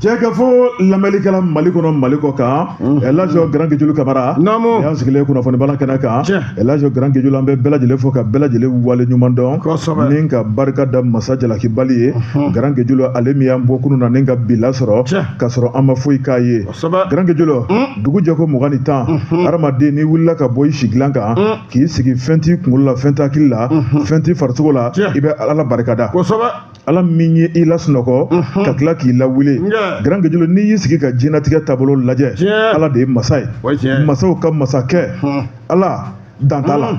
Jɛkafɔ lamɛnlikɛla Mali kɔnɔ Mali kɔ kan Elhaji Grand Gejulu Kamara Naamu. Y'an sigilen kunnafoni balan kɛnɛ kan Tiɲɛ. Elhaji Grand Gejulu an bɛ bɛɛ lajɛlen fo ka bɛɛ lajɛlen wale ɲuman dɔn Kosɛbɛ. ni ka barika da masa jalakibali ye Grand Gejulu ale min y'an bɔ kunun na ni ka bi lasɔrɔ Tiɲɛ. k'a sɔrɔ an ma foyi k'a ye Kosɛbɛ. Grand Gejulu dugu jɛ ko 21 hadamaden n'i wulila ka bɔ i sigilan kan k'i sigi fɛn t'i kunkolo la fɛn t'i hakili la fɛn t'i farisogo la Tiɲɛ. i bɛ Ala barika da. Kosɛbɛ. Ala min ye i lasunɔgɔ ka tila k'i lawuli Grand Gejulu n'i y'i sigi ka diɲɛlatigɛ taabolo lajɛ Ala de ye masa ye masaw ka masakɛ Ala dan t'a la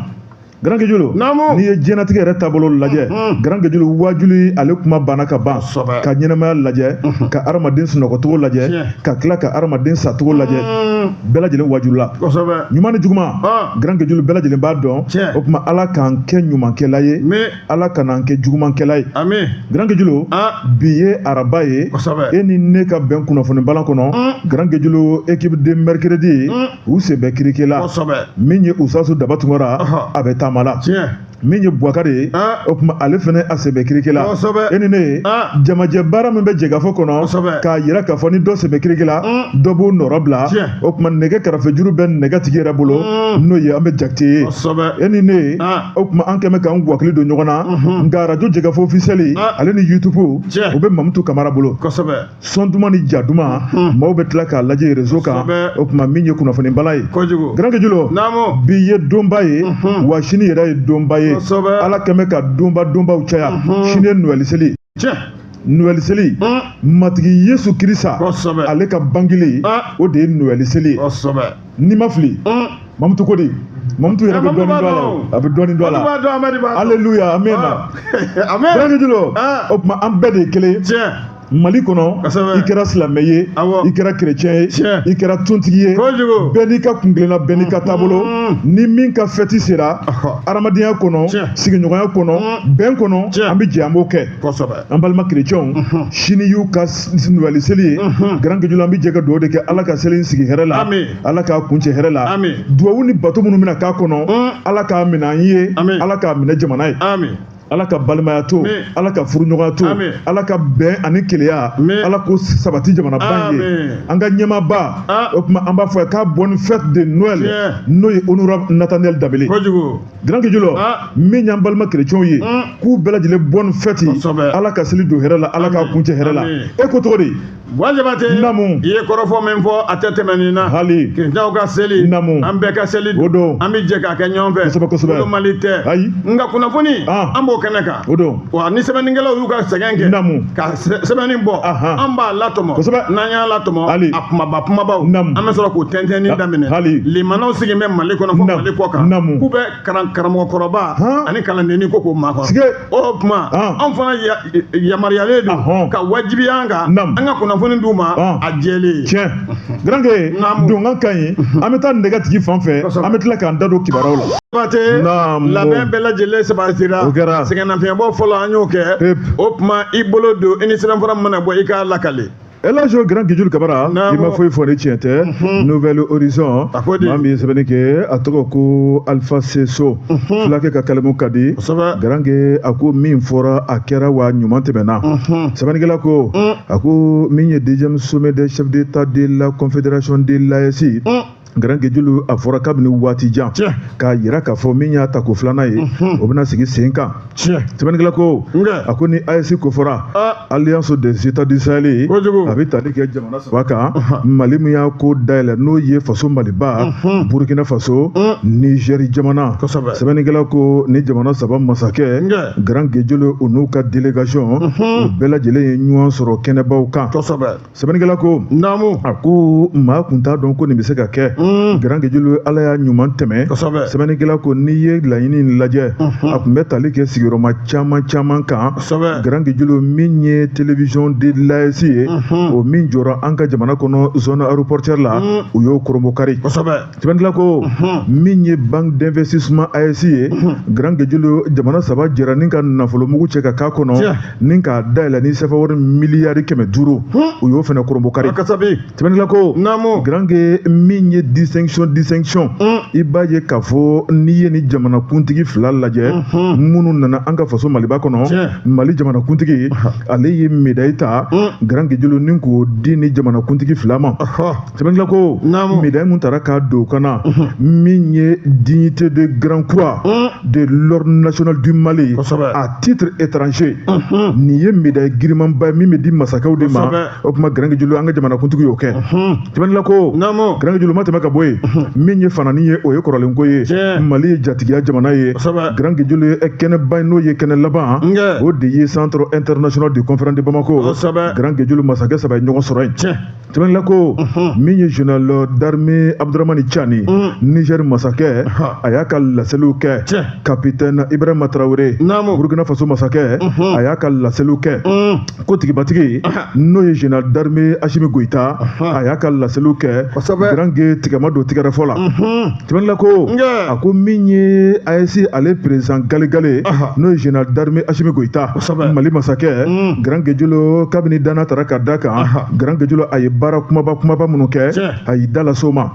Grand Gejulu n'i ye diɲɛlatigɛ yɛrɛ taabolo lajɛ Grand Gejulu waajuli ale kuma banna ka ban ka ɲɛnamaya lajɛ ka hadamaden sunɔgɔcogo lajɛ ka tila ka hadamaden sacogo lajɛ bɛɛ lajɛlen waajulila ɲuman ni juguman Grand Gejulu bɛɛ lajɛlen b'a dɔn o tuma Ala k'an kɛ ɲumankɛla ye Ala kana an kɛ jugumankɛla ye. Amin. Grand Gejulu. Ah. Bi ye araba ye. Kosɛbɛ. E ni ne ka bɛn kunnafoni balan kɔnɔ. Grand Gejulu équipe de mercredi. U sen bɛ kirike la. Kosɛbɛ. Min ye Usasu Daba Tunkara. Ɔhɔ. A bɛ taama la. Tiɲɛ. Min ye Buwakari ye. Ah. O tuma ale fana a sen bɛ kirike la. Kosɛbɛ. E ni ne ye. Ah. Jamajɛ baara min bɛ jɛkafɔ kɔnɔ. Kosɛbɛ. K'a jira k'a fɔ ni dɔ sen bɛ kirike la. Dɔ b'o nɔrɔ bila. Tiɲɛ. O tuma nɛgɛ karafejuru bɛ nɛgɛ tigi yɛrɛ bolo. N'o ye an bɛ Jakite ye. Kosɛbɛ. E ni ne ye. Ah. O tuma an kɛmɛ k'an wakili don ɲɔgɔn na nka arajo jɛkafɔ officiel Ah. ale ni YouTube Tiɲɛ. o bɛ Mamutu Kamara bolo Kosɛbɛ. son duman ni ja duman maaw bɛ tila k'a lajɛ réseau kan Kosɛbɛ. o tuma min ye kunnafoni balan ye Kojugu. Grand Gejulu Naamu. bi ye donba ye wa sini yɛrɛ ye donba ye Kosɛbɛ. Ala kɛmɛ ka donba donbaw caya sini ye Noël seli Tiɲɛ. Noël seli Matigi Yesu Kirisa Kosɛbɛ. ale ka bangeli Ah. o de ye Noël seli ye Kosɛbɛ. n'i ma fili Mamutu ko di Mamutu yɛrɛ bɛ dɔɔnin dɔn a la a bɛ dɔɔnin dɔn a la B'a dɔn Amadi b'a dɔn. Alléluia amina Amen. Grand Gejulu Ah. o tuma an bɛɛ de ye kelen ye Tiɲɛ. Mali kɔnɔ Kosɛbɛ. i kɛra silamɛ ye Awɔ. i kɛra chrétien ye Tiɲɛ. i kɛra tontigi ye Kojugu. bɛɛ n'i ka kuntilenna bɛɛ n'i ka taabolo ni min ka fɛti sera Ɔhɔ. hadamadenya kɔnɔ Tiɲɛ. sigiɲɔgɔnya kɔnɔ bɛn kɔnɔ Tiɲɛ. an bɛ jɛ an b'o kɛ Kosɛbɛ. an balima chrétienw sini y'u ka Noël seli ye Grand Gejulu an bɛ jɛ ka dugawu de kɛ Ala ka seli in sigi hɛrɛ la Amin. Ala k'a kuncɛ hɛrɛ la Amin. dugawu ni bato minnu bɛna k'a kɔnɔ Ala k'a minɛ an ye Amin. Ala k'a minɛ jamana ye Amin. Ala ka balimaya to Amin. Ala ka furuɲɔgɔnya to Amin. Ala ka bɛn ani keleya Amin. Ala ko sabati jamanaba in ye Amin. an ka ɲɛmaaba Ah. o tuma an b'a fɔ k'a bonne fête de Noël Tiɲɛ. n'o ye honorable Nathaniel Dabele Kojugu. Grand Gejulu Ah. min y'an balima chrétienw ye k'u bɛɛ lajɛlen bonne fête Kosɛbɛ. Ala ka seli don hɛrɛ la Ala k'a Amin. kuncɛ hɛrɛ la Amin. e ko cogo di Buwa Jabate. Naamu. I ye kɔrɔfɔ min fɔ a tɛ tɛmɛ nin na. Hali. Kerecɛnw ka seli. Naamu. An bɛɛ ka seli. O don. An bɛ jɛ k'a kɛ ɲɔgɔn fɛ. Kosɛbɛ, kosɛbɛ. Wolomali tɛ. Ayi. Nka kunnafoni. Ah. An b'o kɛnɛ kan. O don. Wa ni sɛbɛnnikɛlaw y'u ka sɛgɛn kɛ. Naamu. Ka sɛbɛnni bɔ. Ahan. An b'a latɔmɔ. Kosɛbɛ. N'an y'a latɔmɔ. Hali. A kumaba kumabaw. Naamu. An bɛ sɔrɔ k'o tɛntɛnni Ah, daminɛ. hali. Limanaw sigilen bɛ Mali kɔnɔ fo Naamu. Mali kɔ kan. Naamu. K'u bɛ karamɔgɔkɔrɔba. Han. Ani kalandenni ko k'o makɔnɔ. Sige. O tuma. Ah. Anw fana yamaruyalen don. Ahɔn. Ka wajibiya an kan. Naamu. An ka kunnafoni d'u ma. Ah. A jɛlen. Tiɲɛ Grand Ge Naamu. donkan ka ɲi an bɛ taa nɛgɛ tigi fan fɛ Kosɛbɛ. an bɛ tila k'an da don kibaruyaw la Jabate Naamu. labɛn bɛɛ lajɛlen sabatira O kɛra. sɛgɛnnafiɲɛbɔ fɔlɔ an y'o kɛ Pep. o tuma i bolo don i ni sɛbɛnfura mana bɔ i k'a lakale Elhaji Grand Gejulu Kamara Naamu. i ma foyi fɔ ni tiɲɛ tɛ Nouvel Horizon A ko di? maa min ye sɛbɛnni kɛ a tɔgɔ ko Alpha Seso fulakɛ ka kalimu ka di kosɛbɛ Grand Ge a ko min fɔra a kɛra wa ɲuman tɛmɛna sɛbɛnnikɛla ko a ko min ye deuxième sommet des chefs d'État de la confédération de l'AES Grand Gejulu a fɔra kabini waati jan Tiɲɛ. k'a yira k'a fɔ min y'a tako filanan ye o bɛna sigi sen kan tiɲɛ sɛbɛnnikɛla ko Nka. a ko ni AES ko fɔra Ah. Alliance des États du Sahel Kojugu. a bɛ tali kɛ jamana saba kan Mali min y'a ko dayɛlɛ n'o ye faso Maliba Burkina Faso Niger jamana Kosɛbɛ. sɛbɛnnikɛla ko ni jamana saba masakɛ Nka. Grand Gejulu u n'u ka délégation u bɛɛ lajɛlen ye ɲɔgɔn sɔrɔ kɛnɛbaw kan kosɛbɛ sɛbɛnnikɛla ko naamu a ko maa kun t'a dɔn ko nin bɛ se ka kɛ Grand Gejulu Ala y'a ɲuman tɛmɛ kosɛbɛ sɛbɛnnikɛla ko n'i ye laɲini in lajɛ a tun bɛ tali kɛ sigiyɔrɔma caman caman kan kosɛbɛ Grand Gejulu min ye télévision de l'AES ye o min jɔra an ka jamana kɔnɔ zone aéroportuaire la u y'o koronbokari kosɛbɛ sɛbɛnnikɛla ko min ye banque d'investissement AES ye Grand Gejulu jamana saba jɛra ni ka nafolomugu cɛ ka k'a kɔnɔ Tiɲɛ. ni k'a dayɛlɛ ni CFA wari miliyari 500 u y'o fana koronbokari a kasabi sɛbɛnnikɛla ko naamu Grand Ge min ye distinction I b'a ye k'a fɔ n'i ye ni jamanakuntigi fila lajɛ minnu nana an ka faso Maliba kɔnɔ, Mali jamanakuntigi ale ye médaille ta Grand Guédiolo ni k'o di ni jamanakuntigi fila ma. Sɛbɛnnikɛla ko médaille mun taara k'a don ka na min ye dignité de Grand Croix de l'Ordre national du Mali à titre étranger, nin ye médaille girimanba ye min bɛ di masakɛw de ma. O tuma Grand Guédiolo, an ka jamanakuntigi y'o kɛ. Sɛbɛnnikɛla ko Grand Guédiolo ma tɛmɛ ka bɔ yen, min ye fanani ye, o ye kɔrɔlenko ye. Mali ye jatigiya jamana ye. Grand Guédiolo ye kɛnɛba n'o ye kɛnɛ laban, o de ye Centre international de conférence de Bamako. Grand Guédiolo, masakɛ saba ye ɲɔgɔn sɔrɔ yen. Sɛbɛnnikɛla ko min ye général d'armée Abdourahamane Tiani, Niger masakɛ, a y'a ka laseliw kɛ. Capitaine Ibrahima Traoré, Burkina Faso masakɛ, a y'a ka laseliw kɛ. Ko tigibatigi n'o ye général d'armée Assimi Goïta, a y'a ka laseliw kɛ. Grand Gué tigɛma don tigɛrɛ fɔ la. Sɛbɛnnikɛla ko a ko min ye AES ale président galegale n'o ye général d'armée Assimi Goïta, Mali masakɛ, Grand Guédiolo kabini danna tara ka da kan, Grand Guédiolo a ye baara kumaba kumaba minnu kɛ, a y'i da las'o ma.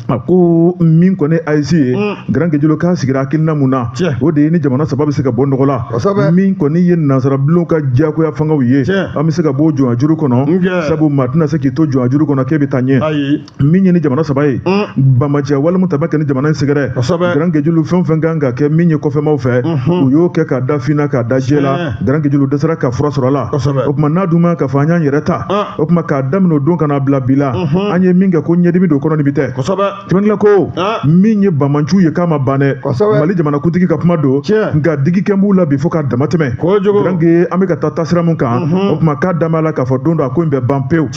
A ko min kɔni AES ye, Grand Guédiolo k'a sigira hakilina mun na, o de ye ni jamana saba bɛ se ka bɔ nɔgɔ la, min kɔni ye nansarabilenw ka diyagoya fangaw ye, an bɛ se ka bɔ jɔnjuru kɔnɔ, sabu maa tɛna se k'i to jɔnjuru kɔnɔ k'e bɛ taa ɲɛ. Min ye ni jamana saba ye, banbaanciya wale mun ta bɛ kɛ ni jamana in sɛgɛrɛ, Grand Guédiolo fɛn fɛn kan ka kɛ min ye kɔfɛmaw fɛ, u y'o kɛ k'a da finna k'a da jɛ la. Grand Guédiolo dɛsɛra ka fura sɔrɔ a la. O tuma n'a dun ma k'a fɔ an y'an yɛrɛ ta, o tuma k'a daminɛ o don ka n'a bila bi la, an ye min kɛ ko ɲɛdimi don kɔnɔ ni bi tɛ. Sɛbɛnnikɛla ko min ye banbaanciw ye k'a ma ban dɛ, Mali jamanakuntigi ka kuma don, nka digi kɛ b'u la bi fo k'a dama tɛmɛ. Grand Gué an bɛ ka taa taasira mun kan, o tuma k'a da b'a la k'a fɔ don dɔ a ko in bɛ ban pewu.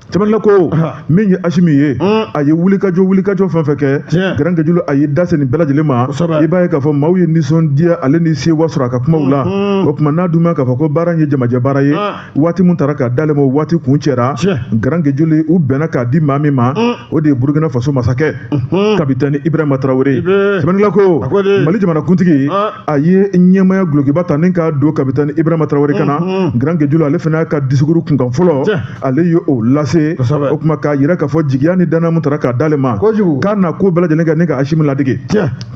Sɛbɛnnikɛla ko min ye Assimi ye, a ye wulikajɔ fɛn fɛn kɛ, Grand Guédiolo a ye da se nin bɛɛ lajɛlen ma. I b'a ye k'a fɔ maaw ye nisɔndiya ale ni sewa sɔrɔ a ka kumaw la. O tuma n'a dun ma k'a fɔ ko baara in ye jamajɛ baara ye, waati mun taara k'a d'ale ma, o waati kun cɛra. Grand Guédiolo u bɛnna k'a di maa min ma, o de ye Burkina Faso masakɛ capitaine Ibrahima Traoré. Sɛbɛnnikɛla ko Mali jamanakuntigi a ye ɲɛmaya gulokiba ta ni k'a don capitaine Ibrahima Traoré kana. Grand Guédiolo ale fana y'a ka discours kunkan fɔlɔ, ale ye o lase. O tuma k'a yira k'a fɔ jigiya ni danaya mun taara k'a d'ale ma, k'a na ko bɛɛ lajɛlen kɛ ne ka Assimi ladege,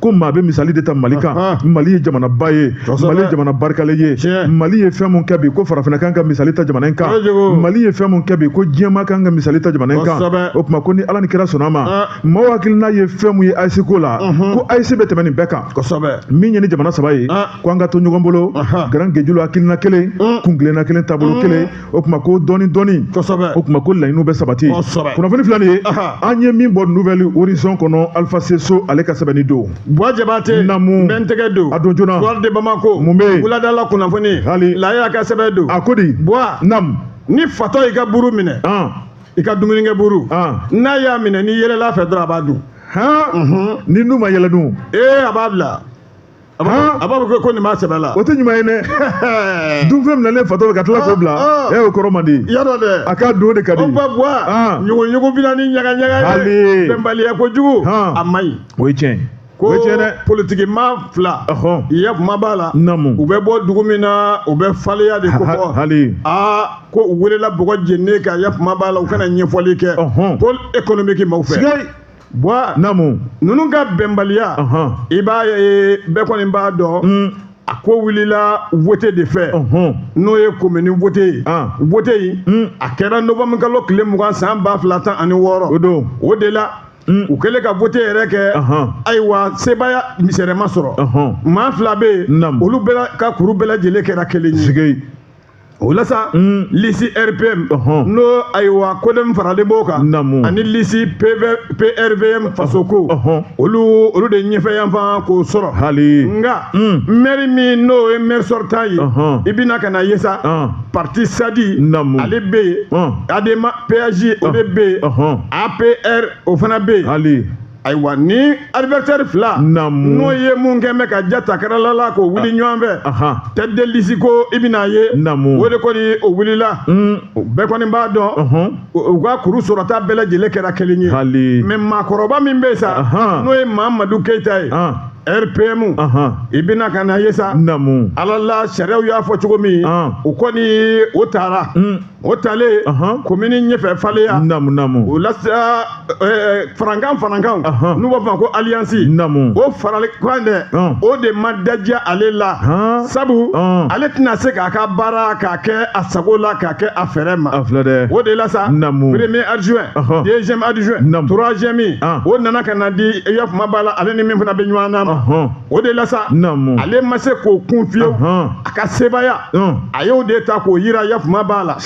ko maa bɛ misali de ta Mali kan. Mali ye jamanaba ye, Mali ye jamana barikalen ye. Mali ye fɛn mun kɛ bi, ko farafinna kan ka misali ta jamana in kan. Mali ye fɛn mun kɛ bi, ko diɲɛmaa kan ka misali ta jamana in kan. O tuma ko ni Ala ni kira sɔnna ma, maaw hakilina ye fɛn mun ye AES ko la, ko AES bɛ tɛmɛ nin bɛɛ kan. Min ye ni jamana saba ye, ko an ka to ɲɔgɔn bolo. Grand Guédiolo hakilina kelen, kun kelenna kelen, taabolo kelen. O tuma ko dɔɔni dɔɔni, o tuma ko laɲiniw bɛ sabati. Kunnafoni filɛ nin ye, an ye min bɔ Nouvel Horizon kɔnɔ, Alpha Seso ale ka sɛbɛnni don. Buwa Jabate. Namu. N bɛ n tɛgɛ don a don joona. Soir de Bamako. Mun bɛ yen? Wuladala kunnafoni. Hali. Laya ka sɛbɛn don. A ko di? Buwa. Nam. Ni fatɔ y'i ka buru minɛ, i ka dumunikɛ buru, n'a y'a minɛ, n'i yɛlɛla fɛ dɔrɔn a b'a dun. Ni nu ma yɛlɛ dun? Ee, a b'a bila. A b'a fɔ ko nin b'a sɛbɛ la. O tɛ ɲuman ye dɛ, dunfɛn minɛlen fatɔ bɛ ka tila k'o bila, e o kɔrɔ man di. Yadɔ dɛ. A k'a dun, o de ka di. O ba Buwa, ɲugu bɛ na ni ɲaga ɲaga ye, bɛnbaliya kojugu, a man ɲi. O ye tiɲɛ ye. Ko politiki maa fila, ya kuma b'a la, u bɛ bɔ dugu min na, u bɛ faleya de ko fɔ. Hali. Aa, ko u welela bɔgɔ jeninen kan, ya kuma b'a la, u kana ɲɛfɔli kɛ pôle économique maaw fɛ. Buwa. Naamu. Ninnu ka bɛnbaliya, i b'a ye bɛɛ kɔni b'a dɔn, a ko wulila vote de fɛ, n'o ye commune vote ye. Vote in a kɛra novembre kalo tile 20 san 2016. O don. O de la u kɛlen ka vote yɛrɛ kɛ, ayiwa, sebaaya misɛrɛ ma sɔrɔ. Maa fila bɛ yen, olu bɛɛ ka kuru bɛɛ lajɛlen kɛra kelen ye. O la sa, liste RPM n'o ayiwa CODEM faralen b'o kan, ani liste PRVM Fasoko, olu de ɲɛfɛ yanfan k'o sɔrɔ. Hali. Nka maire min n'o ye maire sortant ye, i bɛna ka na ye sa, parti SADI ale bɛ yen, ADEMA PAJ o de bɛ yen, APR o fana bɛ yen. Hali. Ayiwa, ni adversaire fila n'o ye mun kɛ bɛ ka ja ta kɛra la k'o wuli ɲɔgɔn fɛ, tête de liste ko i bɛna ye, o de kɔni o wulila. Bɛɛ kɔni b'a dɔn u ka kuru sɔrɔta bɛɛ lajɛlen kɛra kelen ye. Mais maakɔrɔba min bɛ yen sa, n'o ye Mahamadu Keyita ye. RPM i bɛna ka na ye sa ala la sariyaw y'a fɔ cogo min o kɔni o taara o talen komini ɲɛfɛ falenya o la farankan farankan n'u b'a fɔ ko alliance o farali kan dɛ o de ma dajiya ale la sabu ale tɛna se k'a ka baara k'a kɛ a sago la k'a kɛ a fɛrɛ ma o de la sa premier adjoint deuxième adjoint troisième o nana ka na di i ya kuma b'a la ale ni min fana bɛ ɲɔgɔn na ma o de la sa ale ma se k'o kun fiyewu a ka sebaaya a y'o de ta k'o yira ya kuma b'a la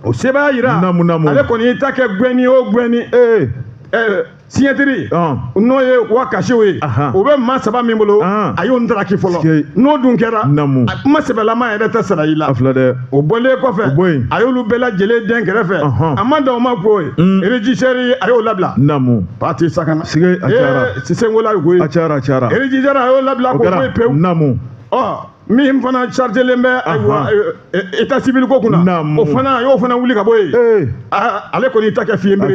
o sebaaya yira ale kɔni y'i ta kɛ gɛnni o gɛnni signature n'o ye wa kasiw ye o bɛ maa saba min bolo a y'o ntaraki fɔlɔ n'o dun kɛra a kuma sɛbɛlama yɛrɛ tɛ sara i la o bɔlen kɔfɛ a y'olu bɛɛ lajɛlen den kɛrɛfɛ a ma dan o ma ko ye régisseur a y'o labila parti sakana sisenkola ko ye régisseur a y'o labila k'o bɔ yen pewu ɔ min fana chargelen bɛ ayiwa état civil ko kunna o fana a y'o fana wuli ka bɔ yen ale kɔni ta kɛ fiye bere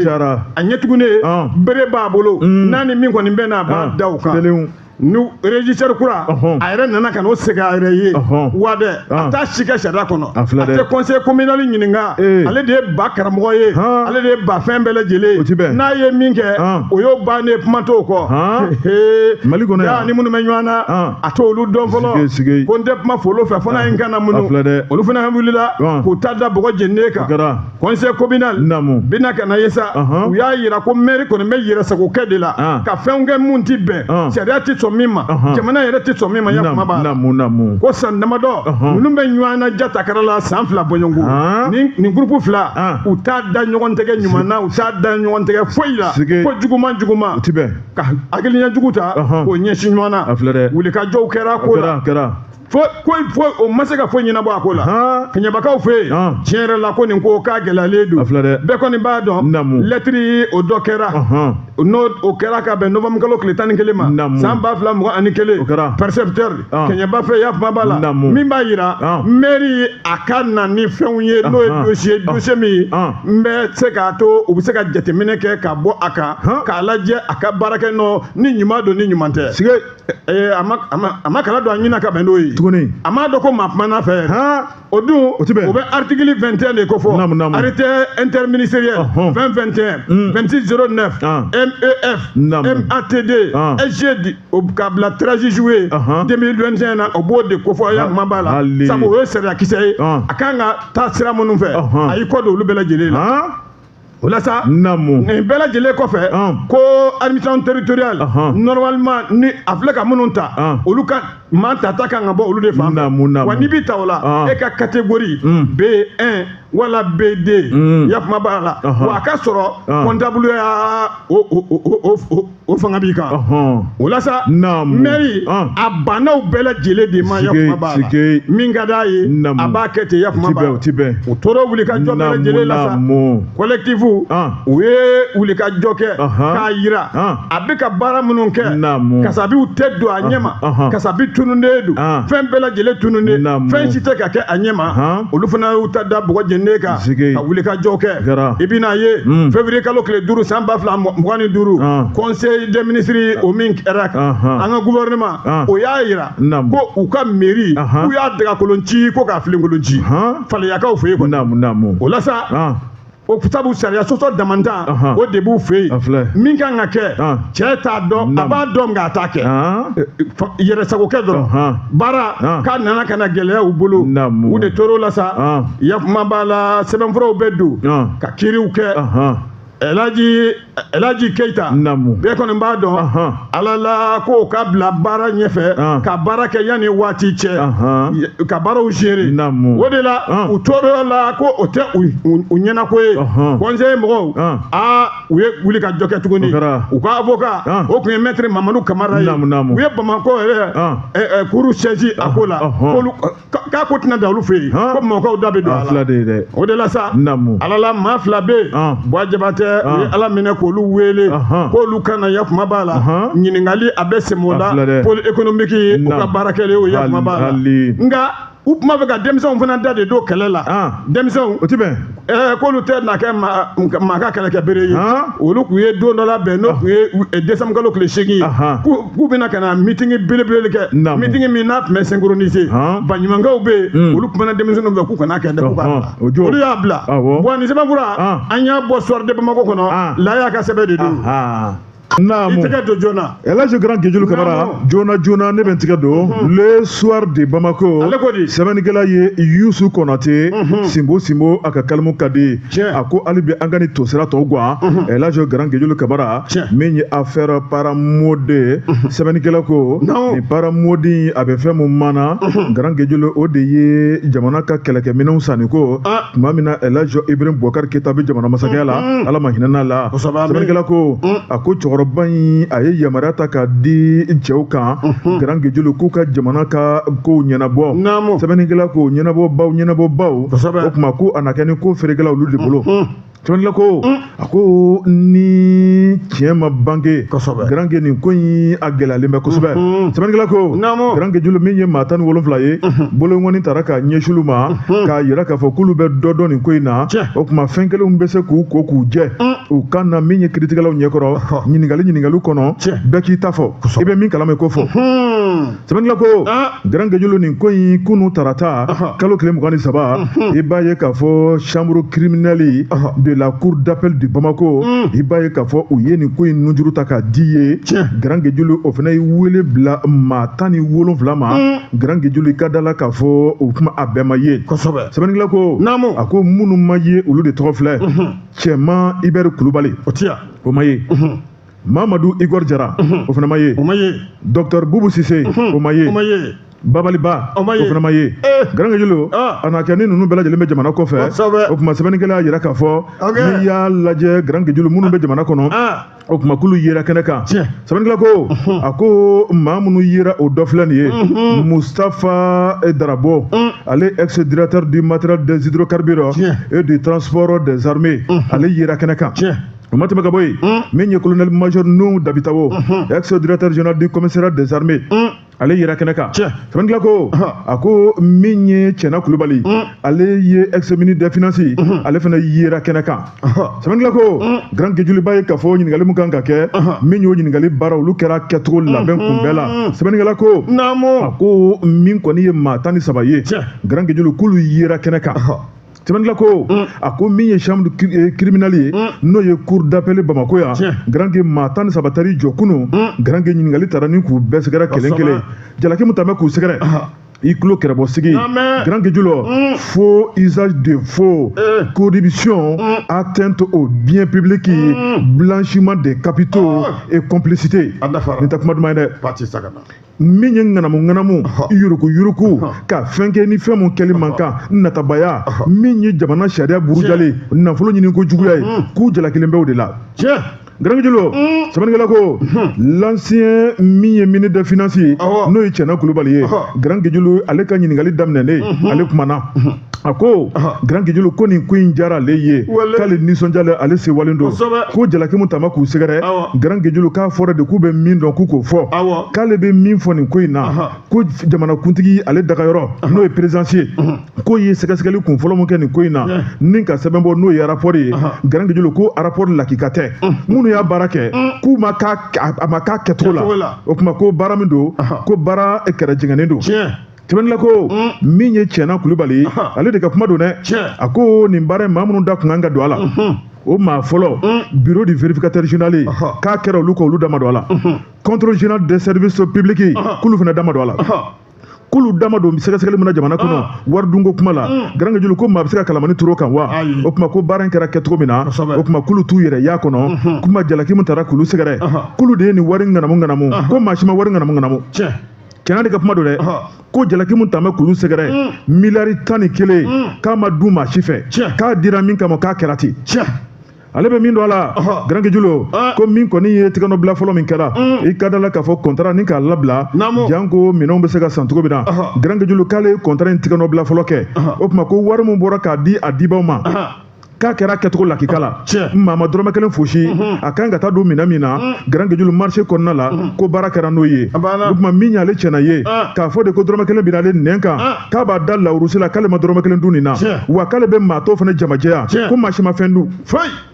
a ɲɛ tugunnen bere b'a bolo n'a ni min kɔni bɛ na a b'a da o kan nu régisseur kura a yɛrɛ nana ka n'o segin a yɛrɛ ye wa dɛ a t'a si kɛ sariya kɔnɔ a tɛ conseil communal ɲininka ale de ye ba karamɔgɔ ye ale de ye ba fɛn bɛɛ lajɛlen ye n'a ye min kɛ o y'o bannen kuma t'o kɔ Mali kɔnɔ yan ni minnu bɛ ɲɔgɔn na a t'olu dɔn fɔlɔ ko n tɛ kuma folo fɛ fo n'a ye n kana minnu olu fana wulila k'u ta da bɔgɔ jeninen kan conseil communal bɛna ka na ye sa u y'a yira ko maire kɔni bɛ yɛrɛsagokɛ de la ka fɛnw kɛ mun ti bɛn sariya ti sɔn min ma jamana yɛrɛ tɛ sɔn min ma ya kuma b'a la ko san damadɔ ninnu bɛ ɲɔgɔn na jatakara la san 2 bɔɲɔgɔnko nin groupe 2 u t'a da ɲɔgɔn tɛgɛ ɲuman na u t'a da ɲɔgɔn tɛgɛ foyi la ko juguman juguman ka hakilina jugu ta k'o ɲɛsin ɲɔgɔn na wulikajɔw kɛra ko la fo o ma se ka foyi ɲɛnabɔ a ko la kɛɲɛbakaw fɛ yen tiɲɛ yɛrɛ la ko nin ko k'a gɛlɛyalen don bɛɛ kɔni b'a dɔn lɛtiri o dɔ kɛra n'o o kɛra ka bɛn novembre kalo tile 11 ma san 2021 percepteur kɛɲɛba fɛ ya kuma b'a la min b'a yira mairie a ka na ni fɛnw ye n'o ye dossier min n bɛ se k'a to u bɛ se ka jateminɛ kɛ ka bɔ a kan k'a lajɛ a ka baarakɛ nɔ ni ɲuman don ni ɲuman tɛ a ma kala don a ɲina ka bɛn n'o ye tuguni a m'a dɔn ko maa kumana fɛ o dun o bɛ article 21 de ko fɔ arrêté interministériel 2021 26 09 MEF MATD SG ka bila 13 juillet 2021 na o b'o de ko fɔ ya kuma b'a la sabu o ye sariyakisɛ ye a kan ka taa sira minnu fɛ a y'i kɔ don olu bɛɛ lajɛlen la o la sa nin bɛɛ lajɛlen kɔfɛ ko administration territoriale normalement ni a filɛ ka minnu ta olu ka maa tata kan ka bɔ olu de fan fɛ wa n'i bɛ ta o la e ka catégorie B1 wala B2 ya kuma b'a la wa a ka sɔrɔ comptable ya o fanga b'i kan o la sa mairie a banna o bɛɛ lajɛlen de ma ya kuma b'a la min ka d'a ye a b'a kɛ ten ya kuma b'a la u tora wulikajɔ bɛɛ lajɛlen la sa collectif u ye wulikajɔ kɛ k'a yira a bɛ ka baara minnu kɛ kasabiw tɛ don a ɲɛ ma kasabi tununnen don fɛn bɛɛ lajɛlen tununnen fɛn si tɛ ka kɛ a ɲɛ ma olu fana y'u ta da bɔgɔ jeninen kan ka wulikajɔ kɛ i bɛna ye février kalo tile 5 san 2025 conseil des ministres o min kɛra an ka gouvernement o y'a yira ko u ka mairie k'u y'a dagakolon ci ko k'a filenkolon ci faleyakaw fɛ yen kɔni o la sa o sabu sariya sɔsɔ damantan o de b'u fɛ yen min kan ka kɛ cɛ t'a dɔn a b'a dɔn nka a t'a kɛ yɛrɛsagokɛ dɔrɔn baara k'a nana ka na gɛlɛya u bolo u de tor'o la sa ya kuma b'a la sɛbɛnfuraw bɛ don ka kiiriw kɛ Elhaji Keita bɛɛ kɔni b'a dɔn ala la ko ka bila baara ɲɛfɛ ka baara kɛ yanni waati cɛ ka baaraw gérer o de la u tor'o la ko o tɛ u ɲɛnako ye conseil mɔgɔw aa u ye wuli ka jɔ kɛ tuguni u ka avocat o tun ye maître Mamadu Kamara ye u ye Bamakɔ yɛrɛ cour saisi a ko la k'a ko tɛna da olu fɛ yen ko Bamakɔkaw da bɛ don a la o de la sa ala la maa 2 bɛ yen Buwa Jabatɛ u ye ala minɛ k'olu wele k'olu ka na ya kuma b'a la ɲininkali a bɛ sɛmɛ o la pôle économique u ka baara kɛlen o ya kuma b'a la nka u tun b'a fɛ ka denmisɛnw fana da de don kɛlɛ la denmisɛnw o tɛ bɛn K'olu tɛ na kɛ maa ka kɛlɛkɛ bere ye. Olu tun ye don dɔ labɛn, n'o tun ye décembre kalo tile 8 ye, k'u bɛna ka na meeting belebele kɛ, meeting min n'a tun bɛ synchroniser. Baɲumankɛw bɛ yen, olu kumana denmisɛnninw fɛ k'u kana kɛ dɛ, k'u k'a bila. Olu y'a bila. Bon, nin sɛbɛnfura, an y'a bɔ Soir de Bamako kɔnɔ, Laya ka sɛbɛn de don. Naamu. I tɛgɛ don joona. El Hadj Grand Guédiolo Kamara, joona joona ne bɛ n tigɛ don Le Soir de Bamako. Ale ko di? Sɛbɛnnikɛla ye Yusu Konate. Sinbo Sinbo, a ka kalimu ka di. A ko hali bi an ka nin tosira tɔ gan. El Hadj Grand Guédiolo Kamara, min ye affaire paramode, sɛbɛnnikɛla ko nin paramode a bɛ fɛn mun mana, Grand Guédiolo, o de ye jamana ka kɛlɛkɛminɛnw sanni ko tuma min na El Hadj Ibrahim Boubacar Keita bɛ jamana masakɛya la, Ala ma hinɛ n'a la. Sɛbɛnnikɛla ko, a ko cɛkɔrɔba in a ye yamaruya ta k'a di cɛw kan, Grand Guédiolo, k'u ka jamana ka kow ɲɛnabɔ. Sɛbɛnnikɛla ko ɲɛnabɔ baw, ɲɛnabɔ baw, o tuma ko a na kɛ ni ko feerekɛla olu de bolo. Sɛbɛnnikɛla ko, a ko ni tiɲɛ ma bange, Grand Gué, nin ko in a gɛlɛyalen bɛ kosɛbɛ. Sɛbɛnnikɛla ko, Grand Guédiolo, min ye maa 17 ye, bolonkɔni taara k'a ɲɛsin olu ma k'a yira k'a fɔ k'olu bɛ dɔ dɔn nin ko in na. O tuma fɛn kelenw bɛ se k'u ko k'u jɛ u kan na, min ye kiritigɛlaw ɲɛkɔrɔ ɲininkali kɔnɔ, bɛɛ k'i ta fɔ, i bɛ min kalama i k'o fɔ. Sɛbɛnnikɛla ko, Grand Guédiolo, nin ko in kunun tarata kalo tile 23, i b'a ye k'a fɔ chambre criminelle de la cour d'appel de Bamako, i b'a ye k'a fɔ u ye nin ko in nujuru ta k'a di ye. Grand Guédiolo, o fana ye wele bila maa 17 ma. Grand Guédiolo, i ka da la k'a fɔ o kuma a bɛɛ ma ye. Sɛbɛnnikɛla ko, a ko minnu ma ye, olu de tɔgɔ filɛ: Cɛman Ibɛri Kulubali, o ma ye. Mamadu Igor Jara, o fana ma ye. Docteur Bubu Sise, o ma ye. Babaliba, o fana ma ye. Grand Guédiolo, a na kɛ ni ninnu bɛɛ lajɛlen bɛ jamana kɔfɛ. O tuma sɛbɛnnikɛla y'a jira k'a fɔ n'i y'a lajɛ, Grand Guédiolo, minnu bɛ jamana kɔnɔ, o tuma k'olu yera kɛnɛ kan. Sɛbɛnnikɛla ko, a ko maa minnu yera, o dɔ filɛ nin ye: Moustapha Darabo, ale ex directeur du matériel des hydrocarbures et du transport des armées, ale yera kɛnɛ kan. O ma tɛmɛ ka bɔ yen, min ye colonel major Nuhu Dabitabo, ex directeur général du commissariat des armées, ale yera kɛnɛ kan. Sɛbɛnnikɛla ko, a ko min ye Cɛna Kulubali, ale ye ex ministre des finances, ale fana yera kɛnɛ kan. Sɛbɛnnikɛla ko, Grand Guédiolo, b'a ye k'a fɔ ɲininkali min kan ka kɛ, min y'o ɲininkali baara, olu kɛra kɛcogo labɛn kun bɛɛ la. Sɛbɛnnikɛla ko, a ko min kɔni ye maa 13 ye, Grand Guédiolo, k'olu yera kɛnɛ kan. Sɛbɛnnikɛla ko, a ko min ye chambre criminelle ye, n'o ye cour d'appel Bamako yan, Grand Gué, maa 13 taar'i jɔ kunun. Grand Gué, ɲininkali taara ni k'u bɛɛ sɛgɛrɛ kelen kelen. Jalaki min ta bɛ k'u sɛgɛrɛ, i tulo kɛrɛbɔ sigi, Grand Guédiolo: faux, usage de faux, corruption, atteinte au bien public, blanchiment des capitaux et complicité. Nin tɛ kuma duman ye dɛ. Min ye ŋanamu ŋanamu, yuruku yuruku, ka fɛn kɛ ni fɛn mun kɛli man kan, natabaya, min ye jamana sariya burujalen, nafolo ɲini ko juguya ye, k'u jalakilen bɛ o de la. Grand Guédiolo, sɛbɛnnikɛla ko l'ancien min ye ministre des finances ye, n'o ye Cɛna Kulubali ye, Grand Guédiolo, ale ka ɲininkali daminɛnen, ale kumana, a ko, Grand Guédiolo, ko nin ko in diyara ale ye, k'ale nisɔndiyalen, ale sewalen don, ko jalaki mun tama k'u sɛgɛrɛ, Grand Guédiolo, k'a fɔra de k'u bɛ min dɔn k'u k'o fɔ, k'ale bɛ min fɔ nin ko in na, ko jamanakuntigi ale dagayɔrɔ, n'o ye présidence ye, k'o ye sɛgɛsɛgɛli kun fɔlɔ mun kɛ nin ko in na ni ka sɛbɛn bɔ, n'o ye rapport ye, Grand Guédiolo, ko rapport lakika tɛ, minnu y'a baara kɛ, k'u ma k'a, a ma k'a kɛcogo la. O tuma ko baara min don, ko baara kɛrɛ jɛngɛnnen don. Sɛbɛnnikɛla ko min ye Cɛna Kulubali, ale de ka kuma don dɛ, a ko nin baara in, maa minnu da kun kan ka don a la, o maa fɔlɔ, bureau du vérificateur général, k'a kɛra olu kɔ, olu da ma don a la. Contrôle général des services publics, k'olu fana da ma don a la, k'olu da ma don sɛgɛsɛgɛli min na jamana kɔnɔ wari dunko kuma la. Grand Guédiolo, ko maa bɛ se ka kalamani turu o kan wa? O tuma ko baara in kɛra kɛcogo min na, o tuma k'olu t'u yɛrɛ y'a kɔnɔ. Kuma jalaki min taara k'olu sɛgɛrɛ, k'olu de ye nin wari ŋanamu ŋanamu, ko maa si ma wari ŋanamu ŋanamu. Cɛna de ka kuma don dɛ, ko jalaki mun tun bɛ k'olu sɛgɛrɛ, miliyari 11, k'a ma dun maa si fɛ, k'a dira min kama, k'a kɛra ten. Ale bɛ min don a la, Grand Guédiolo, ko min kɔni ye tigɛnɔbila fɔlɔ min kɛra, i ka da la k'a fɔ contrat ni k'a labila janko minɛnw bɛ se ka san cogo min na, Grand Guédiolo, k'ale ye contrat in tigɛnɔbila fɔlɔ kɛ. O tuma ko wari min bɔra k'a di a dibaw ma. K'a kɛra kɛcogo lakika la, maa ma dɔrɔmɛ kelen fosi, a kan ka taa don minɛn min na Grand Guedjulu marché kɔnɔna la, ko baara kɛra n'o ye. O tuma min y'ale tiɲɛna ye k'a fɔ de ko dɔrɔmɛ kelen binna ale nɛn kan, k'a b'a da lawurusi la k'ale ma dɔrɔmɛ kelen dun nin na, wa k'ale bɛ maa tɔw fana jamajɛya ko maa si ma fɛn dun.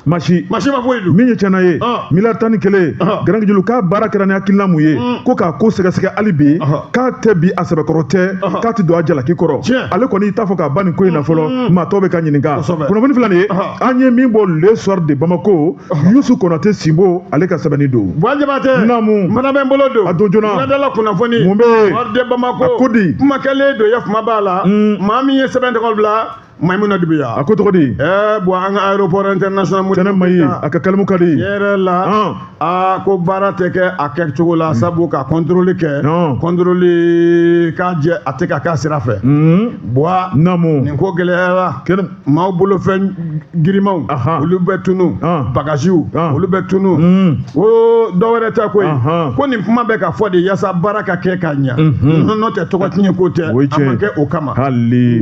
Maa si ma foyi dun. Min ye tiɲɛna ye 11 miliyari, Grand Guedjulu, k'a baara kɛra ni hakilina mun ye, ko k'a ko sɛgɛsɛgɛ hali bi, k'a tɛ bi a sɛbɛkɔrɔ tɛ, k'a tɛ don a jalaki kɔrɔ. Ale kɔni t'a fɔ k'a ban nin ko in na fɔlɔ, maa tɔw bɛ ka ɲininka. Kunnafoni filɛ nin ye, an ye min bɔ Le Soir de Bamako, Yusu Konate Sinbo ale ka sɛbɛnni don. Buwa Jabatɛ. Naamu. N fana bɛ n bolo don. A don joona. Wuladala kunnafoni. Mun bɛ yen? Soir de Bamako. A ko di? Kuma kɛlen don, ya kuma b'a la. Maa min ye sɛbɛn tɔgɔ bila, Maimuna Dubuya. A ko tɔgɔ di? Buwa, an ka aéroport international. Tɛnɛ Mayi, a ka kalimu ka di. Yɛrɛ la. Aa, ko baara tɛ kɛ a kɛcogo la, sabu ka contrôle kɛ. Contrôle k'a jɛ, a tɛ ka k'a sira fɛ. Buwa. Naamu. Nin ko gɛlɛyara. Maaw bolofɛn girimanw, olu bɛ tunu, bagajiw, olu bɛ tunu. Ko dɔ wɛrɛ tɛ koyi, ko nin kuma bɛ ka fɔ de yaasa baara ka kɛ ka ɲa. N'o tɛ, tɔgɔ tiɲɛ ko tɛ, a ma kɛ o kama.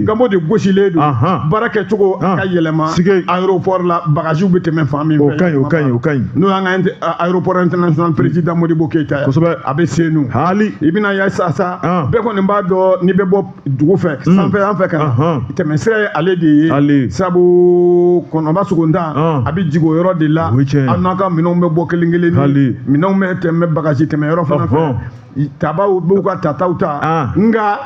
Gamo de gosilen don, baara kɛcogo a ka yɛlɛma aéroport la, bagajiw bɛ tɛmɛ fan min fɛ. O ka ɲi, o ka ɲi, o ka ɲi. N'o y'an ka aéroport international président Modibo Keyita ye. A bɛ Senu. I bɛna ye sisan, bɛɛ kɔni b'a dɔn, n'i bɛ bɔ dugu fɛ sanfɛ yan fɛ ka na, tɛmɛsira ye ale de ye, sabu kɔnɔba sogontan a bɛ jigin o yɔrɔ de la. Aw n'a ka minɛnw bɛ bɔ kelen kelen, minɛnw bɛ tɛmɛ bagaji tɛmɛ yɔrɔ fana fɛ, tabaw b'u ka tataw ta. Nka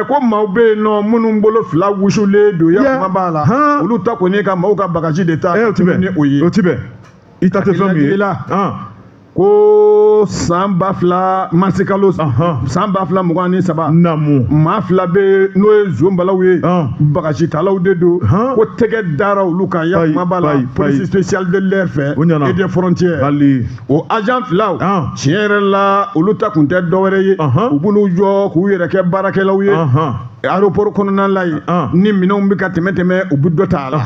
ko maaw bɛ yen nɔ minnu bolo fila wusulen don, ya kuma b'a la, olu ta kɔni ka maaw ka bagaji de ta ni o ye. O ti bɛn, i ta tɛ fɛn min ye. Ko san 2000 marisikalo san 2023, maa fila bɛ, n'o ye zonbalaw ye, bagasitalaw de don, ko tɛgɛ dara olu kan, ya kuma b'a la, police spéciale de l'air fɛ et des frontières. O agent filaw, tiɲɛ yɛrɛ la, olu ta kun tɛ dɔwɛrɛ ye, u b'u jɔ k'u yɛrɛ kɛ baarakɛlaw ye aéroport kɔnɔna la yen, ni minɛnw bɛ ka tɛmɛ tɛmɛ, u bɛ dɔ ta a la.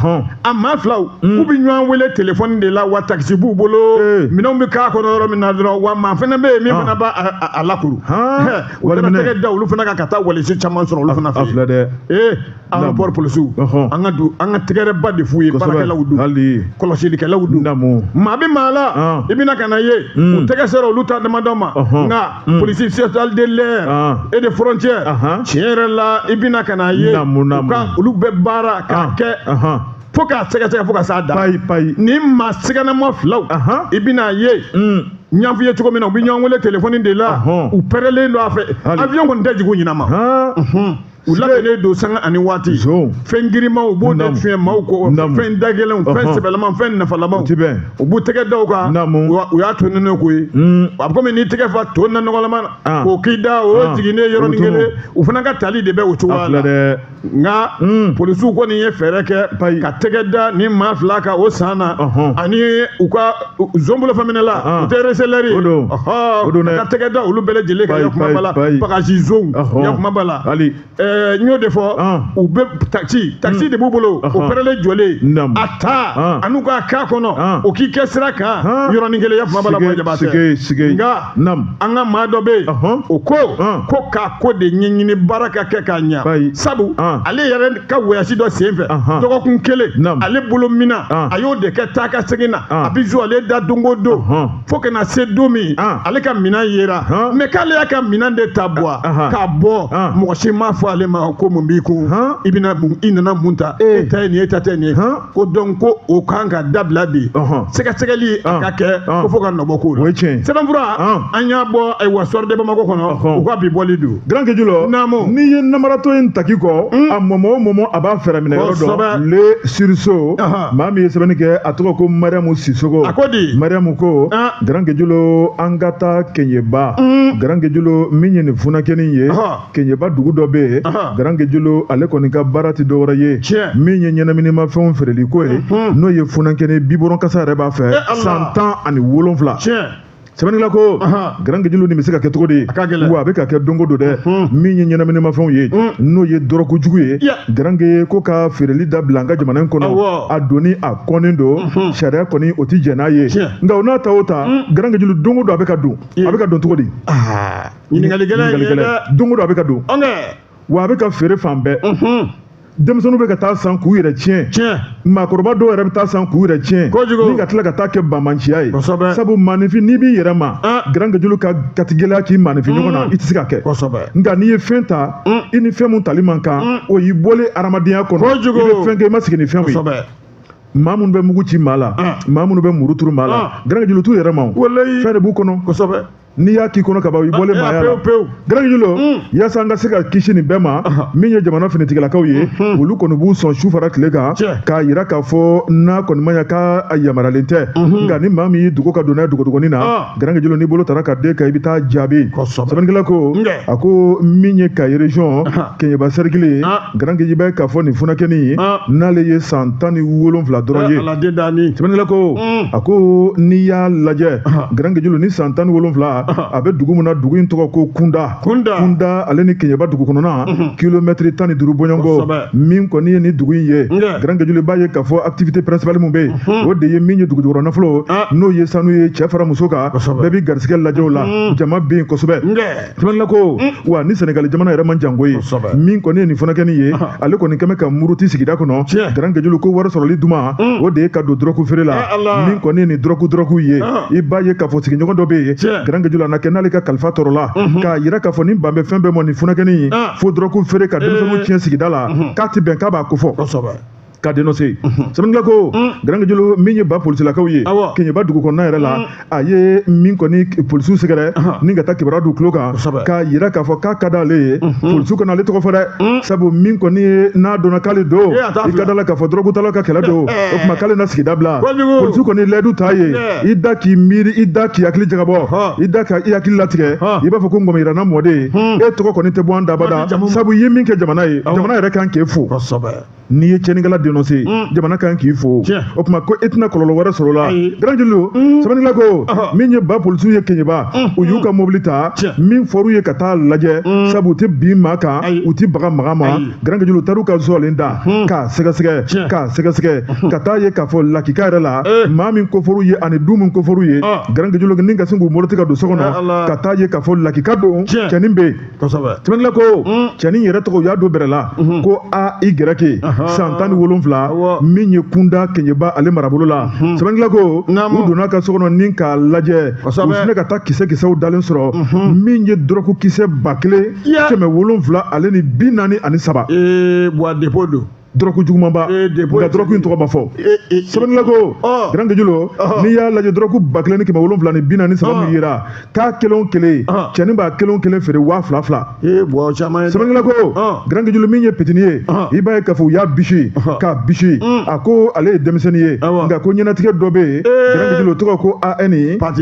A maa filaw k'u bɛ ɲɔgɔn wele téléphone de la, wa taxi b'u bolo, minɛnw bɛ k'a kɔnɔ yɔrɔ min na dɔrɔn, wa maa fana bɛ yen min fana b'a a lakuru. U taara tɛgɛ da olu fana kan ka taa walisi caman sɔrɔ olu fana fɛ yen. Ee, aéroport polisiw, an ka don, an ka tɛgɛrɛba de f'u ye. Baarakɛlaw don, kɔlɔsilikɛlaw don, maa bɛ maa la, i bɛna ka na ye u tɛgɛ sera olu ta damadɔ ma. Nka police spéciale de l'air et de frontières, tiɲɛ yɛrɛ la, i bɛna ka na ye u ka olu bɛ baara k'a kɛ fo k'a sɛgɛsɛgɛ fo ka s'a dan. Ni maa siganama filaw, i bɛna ye n y'a f'i ye cogo min na, u bɛ ɲɔgɔn wele téléphone de la, u pɛrɛlen don a fɛ, avion kɔni tɛ jigin u ɲinɛ ma. U labɛnnen don sanga ani waati, fɛn girimanw u b'o de fiɲɛ maaw kɔ, fɛn dagɛlɛnw, fɛn sɛbɛlamaw, fɛn nafalamaw, u b'u tɛgɛ da u kan, u y'a to ne ko ye, a bɛ komi n'i tɛgɛ fa to na nɔgɔlama na k'o k'i da, o jiginnen yɔrɔnin kelen, u fana ka tali de bɛ o cogoya la. Nka polisiw kɔni ye fɛɛrɛ kɛ ka tɛgɛ da ni maa fila kan o san na, ani u ka zon bolofɛnminɛla, u tɛ receleur ye, ka tɛgɛ da olu bɛɛ lajɛlen kan, ya kuma b'a la, bagaji zonw, ya kuma b'a la. N y'o de fɔ, u bɛ taxi, taxi de b'u bolo, o pɛrɛlen jɔlen, a ta an'u ka k'a kɔnɔ, o k'i kɛ sira kan yɔrɔnin kelen, ya kuma b'a la, Buwa Jabatɛ. Nka an ka maa dɔ bɛ yen, o ko ko k'a ko de ɲɛɲini, baara ka kɛ k'a ɲa, sabu ale yɛrɛ ka voyage dɔ sen fɛ, dɔgɔkun kelen, ale bolo mina, a y'o de kɛ taa ka segin na, a bɛ zo ale da don o don, fo ka na se don min ale ka minɛn yera, mais k'ale y'a ka minɛn de ta Buwa k'a bɔ, mɔgɔ si m'a fɔ ale ma ko mun b'i kun, i bɛna mun, i nana mun ta, e ta ye nin ye, e ta tɛ nin ye. Ko donc ko o kan ka dabila de, sɛgɛsɛgɛli a ka kɛ ko fo ka nɔbɔ ko la. Sɛbɛnfura an y'a bɔ, ayiwa, Soir de Bamako kɔnɔ, u ka bi bɔli don. Grand Guedjoulo. Naamu. N'i ye namaratɔ in taki kɔ, a mɔmɔ o mɔmɔ, a b'a fɛɛrɛ minɛ yɔrɔ dɔn. Le Sursaut, maa min ye sɛbɛnni kɛ, a tɔgɔ ko Mariamu Sisoko. A ko di? Mariamu ko, Grand Guedjoulo, an ka taa Keɲeba. Grand Guedjoulo, min ye nin funankɛnin ye, Keɲeba dugu dɔ bɛ yen. Grand Guedjoulo, ale kɔni ka baara tɛ dɔwɛrɛ ye min ye ɲɛnaminimafɛnw feereli ko ye, n'o ye funankɛnin bibɔrɔn kasa yɛrɛ b'a fɛ, san 17. Sɛbɛnnikɛla ko, Grand Guedjoulo, nin bɛ se ka kɛ cogo di? Wa a bɛ ka kɛ don o don dɛ. Min ye ɲɛnaminimafɛnw ye, n'o ye dɔrɔgu jugu ye, Grand Gué, ko ka feereli dabila an ka jamana in kɔnɔ, a donni a kɔnnen don, sariya kɔni o ti jɛn n'a ye. Nka o n'a ta o ta, Grand Guedjoulo, don o don a bɛ ka don, a bɛ ka don cogo di? Ɲininkali gɛlɛn ye dɛ. Don o don a bɛ ka don, wa a bɛ ka feere fan bɛɛ. Denmisɛnninw bɛ ka taa san k'u yɛrɛ tiɲɛ. Maakɔrɔba dɔw yɛrɛ bɛ taa san k'u yɛrɛ tiɲɛ. Ni ka tila ka taa kɛ banbaanciya ye. Sabu maaninfin n'i b'i yɛrɛ ma, Grand Guedjolo ka katigɛlɛya k'i maaninfin ɲɔgɔn na, i tɛ se ka kɛ. Nka n'i ye fɛn ta, i ni fɛn mun tali man kan, o y'i bɔlen adamadenya kɔnɔ. I bɛ fɛn kɛ i ma sigi ni fɛn mun ye. Maa minnu bɛ mugu ci maa la, maa minnu bɛ muru turu maa la, Grand Guedjolo t'u yɛrɛ ma o. Fɛn de b'u kɔnɔ. N'i y'a k'i kɔnɔ kaban, i bɔlen maaya la. Grand Guedjolo, yaasa an ka se ka kisi nin bɛɛ ma, min ye jamana finitigilakaw ye, olu kɔni b'u sɔn su fara tile kan k'a yira k'a fɔ n'a kɔni ma ɲɛ k'a yamaruyalen tɛ. Nka ni maa min y'i dogo ka don n'a ye dogodogonin na, Grand Guedjolo, n'i bolo taara ka den kan, i bɛ taa jaabi. Sɛbɛnnikɛla ko, a ko min ye Kayi région Keɲeba cercle ye, Grand Guedjolo bɛ k'a fɔ nin funankɛnin n'ale ye san 17 dɔrɔn ye. Sɛbɛnnikɛla ko, a ko n'i y'a lajɛ, Grand Guedjolo, ni san 17, a bɛ dugu min na, dugu in tɔgɔ ko Kunda. Kunda ale ni Keɲeba dugu kɔnɔna, kilomɛtiri 15 bɔɲɔgɔnko. Min kɔni ye nin dugu in ye, Grand Guedjolo, b'a ye k'a fɔ activité principale mun bɛ yen, o de ye min ye dugujukɔrɔ nafolo, n'o ye sanu ye, cɛ fara muso kan, bɛɛ b'i garisigɛ lajɛ o la, jama bɛ yen kosɛbɛ. Sɛbɛnnikɛla ko, wa ni Sɛnɛgali jamana yɛrɛ man jan ko ye. Min kɔni ye nin funankɛnin ye, ale kɔni kɛmɛ ka muruti sigida kɔnɔ. Grand Guedjolo ko wari sɔrɔli duman, o de ye ka don dɔrɔgu feere la. Min kɔni ye nin dɔrɔgu ye, i b'a ye k'a fɔ sigiɲɔgɔn dɔ bɛ yen, Grand Guedjolo, a na kɛ n'ale ka kalifa tɔɔrɔ la, k'a yira k'a fɔ nin ban bɛ fɛn bɛɛ mɔ nin funankɛnin, fo dɔrɔgu feere ka denmisɛnninw tiɲɛ sigida la, k'a ti bɛn, k'a b'a ko fɔ ka dénoncer. Sɛbɛnnikɛla ko, Grand Guedjolo, min ye ba polisilakaw ye Keɲeba dugu kɔnɔna yɛrɛ la, a ye min kɔni polisiw sɛgɛrɛ ni ka taa kibaruya d'u tulo kan, k'a yira k'a fɔ k'a ka d'ale ye polisiw kana ale tɔgɔ fɔ dɛ, sabu min kɔni ye n'a dɔnna k'ale don, i ka da la k'a fɔ dɔrɔgutalaw ka kɛlɛ don, o tuma k'ale na sigida bila. Polisiw kɔni layidu t'a ye, i da k'i miiri, i da k'i hakili jagabɔ, i da k'i hakili latigɛ, i b'a fɔ ko ngɔmiyirana mɔden, e tɔgɔ kɔni tɛ bɔ an dabada, sabu i ye min kɛ jamana ye, jamana yɛrɛ kan k'e fo. N'i ye tiɲɛnikɛla dénoncer, jamana kan k'i fo, o tuma ko e tɛna kɔlɔlɔ wɛrɛ sɔrɔ o la. Grand Guedjolo, sɛbɛnnikɛla ko, min ye ba polisiw ye Keɲeba, u y'u ka mobili ta, min fɔr'u ye ka taa lajɛ, sabu u tɛ bin maa kan, u tɛ baga maga ma. Grand Guedjolo taar'u ka zɔlen da k'a sɛgɛsɛgɛ, k'a sɛgɛsɛgɛ, ka taa ye k'a fɔ lakika yɛrɛ la, maa min kofɔr'u ye ani du min kofɔr'u ye, Grand Guedjolo, ni ka sin k'u mɔrɔti ka don so kɔnɔ, ka taa ye k'a fɔ lakika don, cɛnin bɛ yen. Sɛbɛnnikɛla ko, cɛnin yɛrɛ tɔgɔ, u y'a don bɛrɛ la ko AY, san 17, min ye Kunda Keɲeba ale marabolo la. Sɛbɛnnikɛla ko, u donna ka so kɔnɔ ni k'a lajɛ, u sinna ka taa kisɛ kisɛw dalen sɔrɔ, min ye dɔrɔgu kisɛ 1743. Dépôt don. Dɔrɔgu jugumanba, nka dɔrɔgu in tɔgɔ ma fɔ. Sɛbɛnnikɛla ko, Grand Guedjolo, n'i y'a lajɛ, dɔrɔgu 1743 min yera, k'a kelen o kelen, cɛnin b'a kelen o kelen feere 2000 2000. Sɛbɛnnikɛla ko, Grand Guedjolo, min ye petini ye, i b'a ye k'a fɔ u y'a bisi k'a bisi, a ko ale ye denmisɛnnin ye, nka ko ɲɛnatigɛ dɔ bɛ yen, Grand Guedjolo, o tɔgɔ ko AN,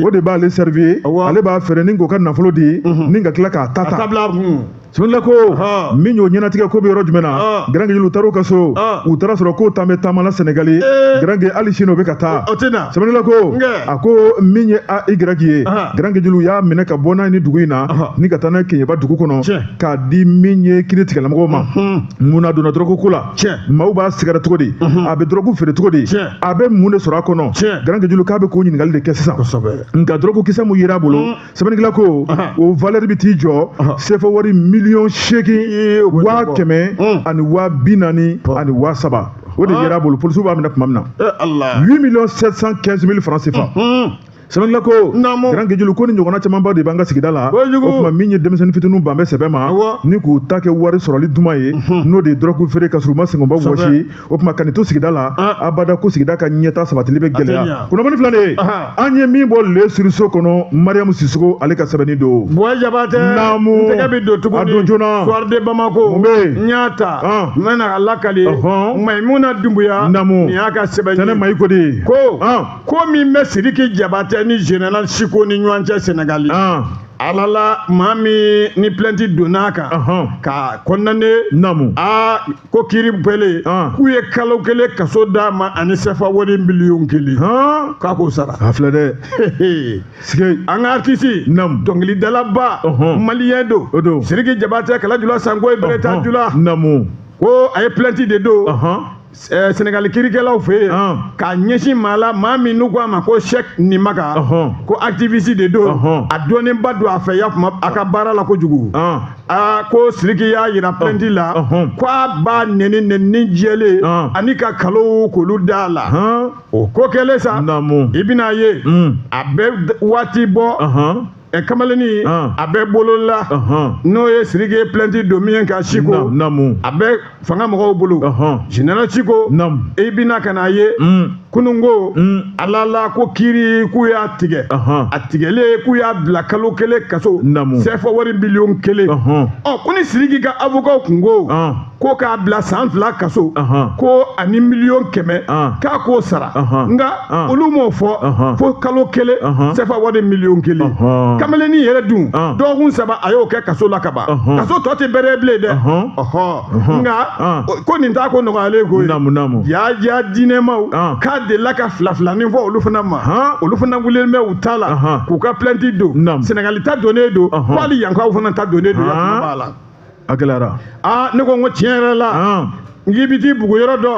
o de b'ale servir, ale b'a feere ni k'o ka nafolo di ni ka tila k'a ta ta. Sɛbɛnnikɛla ko, min y'o ɲɛnatigɛ ko bɛ yɔrɔ jumɛn na, Grand Guedjolo, u taar'u ka so, u taara sɔrɔ k'o taa bɛ taama la Sɛnɛgali. Grand Gué, hali sini o bɛ ka taa. Sɛbɛnnikɛla ko, a ko min ye AY ye, Grand Guedjolo, u y'a minɛ ka bɔ n'a ye ni dugu in na ni ka taa n'a ye Keɲeba dugu kɔnɔ k'a di min ye kiiri tigɛlamɔgɔw ma. Mun na donna dɔrɔgu ko la? Maaw b'a sigara cogo di? A bɛ dɔrɔgu feere cogo di? A bɛ mun de sɔrɔ a kɔnɔ? Grand Guedjolo k'a bɛ k'o ɲininkali de kɛ sisan. Nka dɔrɔgu kisɛ mun yera a bolo, sɛbɛnnikɛla ko, o valeur bɛ t'i jɔ CFA wari 8 140 000, o de yera a bolo, polisiw b'a minɛ tuma min na, 8 715 000 francs CFA. Sɛbɛnnikɛla ko, Grand Guedjolo, ko ni ɲɔgɔnna camanba de b'an ka sigida la. O tuma min ye denmisɛnnin fitininw ban bɛ sɛbɛ ma ni k'u ta kɛ wari sɔrɔli duman ye, n'o de ye dɔrɔgu feere, ka sɔrɔ u ma sɛgɛnba wɔsi, o tuma ka nin to sigida la abada, ko sigida ka ɲɛta sabatili bɛ gɛlɛya. Kunnafoni filɛ nin ye, an ye min bɔ le siriso kɔnɔ, Mariam Sissoko ale ka sɛbɛnni don. Buwa Jabatɛ. Naamu. N tɛgɛ bɛ don tuguni. A don joona. Soir de Bamako. Mun bɛ yen? N y'a ta. N bɛna a lakali. Mayimuna Dumbuya. Naamu. Nin y'a ka sɛbɛn ye. Tɛnɛ Mayiko de. Ko ko min bɛ Sidiki Jabatɛ ni général Siko ni ɲɔgɔn cɛ Senegali. Ala la, maa min ni plainte donna a kan ka condamné. Aa, ko kiiri bɛlen, k'u ye kalo 1 kaso d'a ma ani CFA wari miliyɔn 1, k'a k'o sara. A filɛ dɛ. Sike. An ka artiste. Dɔnkilidalaba. Malien don. O don. Sidiki Jabatɛ, Kalajula Sanko, Bereta Jula. Ko a ye plainte de don. Senegali kirikɛlaw fɛ yen k'a ɲɛsin maa la, maa min n'u ko a ma ko Cheikh Nimaga, ko activiste de don, a dɔnnenba don a fɛ ya kuma a ka baara la kojugu. Aa, ko Sidiki y'a yira plainte la ko a b'a nɛni nɛni jɛlen ani ka kalow k'olu da a la. O ko kɛlen sa, i bɛna ye a bɛ waati bɔ, kamalennin a bɛ bolo la, n'o ye Sidiki ye plainte don min kan, Siko, a bɛ fanga mɔgɔw bolo, général Siko. I bɛna ka n'a ye kununko ala la ko kiiri k'u y'a tigɛ, a tigɛlen k'u y'a bila kalo 1 kaso, CFA wari miliyɔn 1. Ɔ, ko ni Sidiki ka avocat kun ko ko k'a bila san 2 kaso, ko ani miliyɔn 100 k'a k'o sara, nka olu m'o fɔ, fo kalo 1, CFA wari miliyɔn 1. Kamalennin yɛrɛ dun, dɔgɔkun 3 a y'o kɛ kaso la ka ban, kaso tɔ tɛ bɛrɛ bilen dɛ. Nka ko nin t'a ko nɔgɔyalen ko ye. Ja diinɛmaw k'a delila ka fila filanin fɔ olu fana ma, olu fana wulilen bɛ u ta la k'u ka plainte don. Sɛnɛgali ta donnen don, ko hali yankaw fana ta donnen don, yakuma b'a la. A gɛlɛyara. Aa, ne ko n ko tiɲɛ yɛrɛ la, n k'i bɛ t'i bugu yɔrɔ dɔ,